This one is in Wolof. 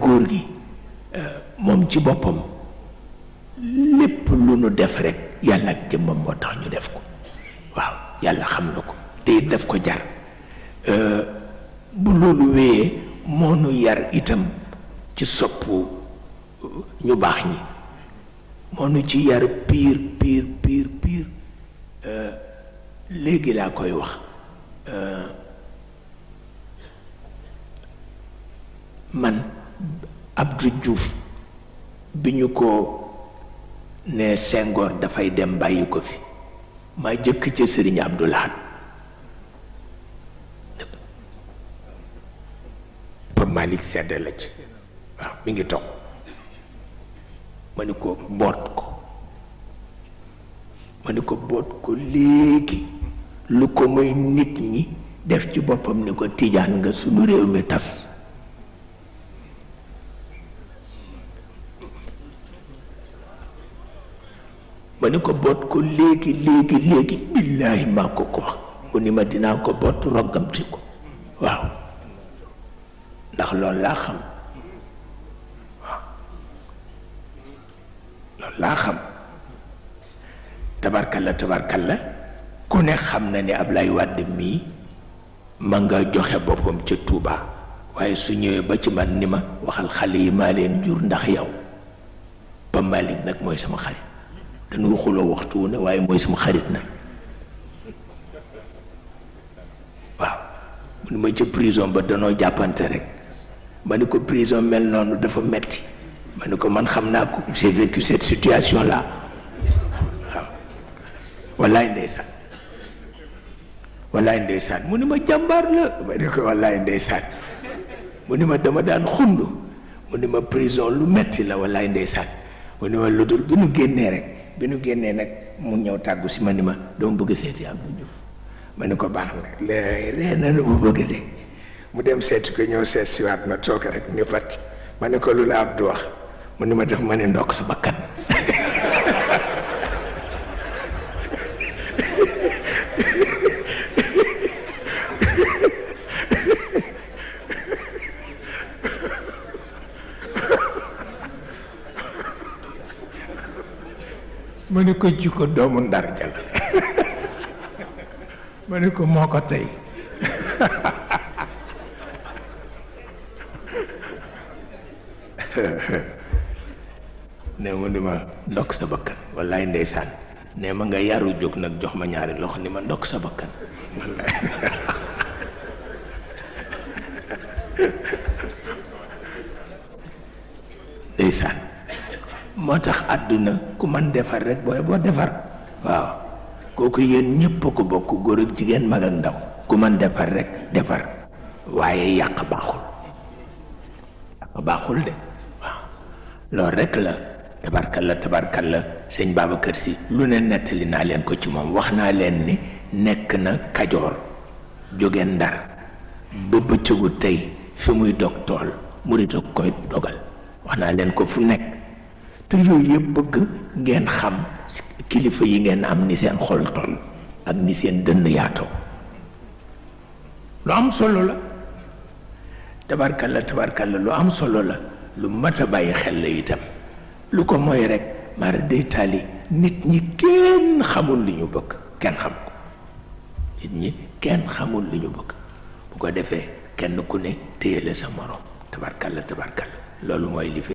góor gi moom ci boppam lépp lu nu def rek yàlla ak jëmmam moo tax ñu def ko waaw yàlla xam na ko te it daf ko jar bu loolu wéyee moo nu yar itam ci soppu ñu baax ñi moo nu ci yar piir léegi laa koy wax man Abdou Diouf bi ñu ko ne Senghor dafay dem bàyyi ko fi maa jëkk ca Sëriñ Abdou Lahad Pape Malick sedd la ci waaw mi ngi toog ma ni ko boot ko léegi lu ko mooy nit ñi def ci boppam ni ko tijaan nga sunu réew mi tas ma ni ko boot ko léegi billaahi maa ko wax mu ni ma dinaa ko boot roggamti ko waaw ndax loolu laa xam waaw loolu laa xam tabarkalla ku ne xam na ni Ablaye Wade mii ma nga joxe boppam ca Touba waaye su ñëwee ba ci man ni ma waxal xale yi maa leen jur ndax yow ba Malick nag mooy sama xarit dañu waxuloo waxtu wu ne waaye mooy sama xarit nag waaw mu ni ma ca prison ba danoo jàppante rek ma ni ko prison mel noonu dafa metti ma ni ko man xam naa ko j'ai vécu cette situation là waaw wallaay ndeysaan mu ni ma jàmbaar la ma ni ko wallaay ndeysaan mu ni ma dama daan xund mu ni ma prison lu metti la wallaay ndeysaan mu ni ma lu dul bi nu génnee nag mu ñëw tàggu si ma ni ma dama bëgg seeti Abdou Diouf ma ni ko baax na léegi ree na nu bu bëgg de mu dem seeti ko ñëw seet siwaat ma toog rek ni pat ma ni ko lu la Abdou wax mu ni ma def ma ne ndokk sa bakkan ma ne ko jikko doomu Ndar jal ma ne ko moo ko tey ne ma ni ma ndokk sa bakkan wallaay ndeysaan ne ma nga yaru jóg nag jox ma ñaari loxo ni ma ndokk sa bakkan wallaay ndeysaan moo tax àdduna ku man defar rek boo defar waaw kooku yéen ñépp a ko bokk góor ak jigéen mag ak ndaw ku man defar rek defar waaye yàq baaxul de waaw loolu rek la tabarkalla sëñ Babacar Si lu ne nettali naa leen ko ci moom wax naa leen ni nekk na Kajoor jóge Ndar ba bëccëgu tey fi muy dog tool murit ak koy dogal wax naa leen ko fu nekk te yooyu yëpp bëgg ngeen xam kilifa yi ngeen am ni seen xol toll ak ni seen dënn yaatoo lu am solo la tabarkalla lu am solo la lu mat a bàyyi xel la itam lu ko mooy rek mara day taali nit ñi kenn xamul li ñu bëgg kenn xam ko nit ñi kenn xamul li ñu bëgg bu ko defee kenn ku ne téyele sa morom tabarkalla loolu mooy li fi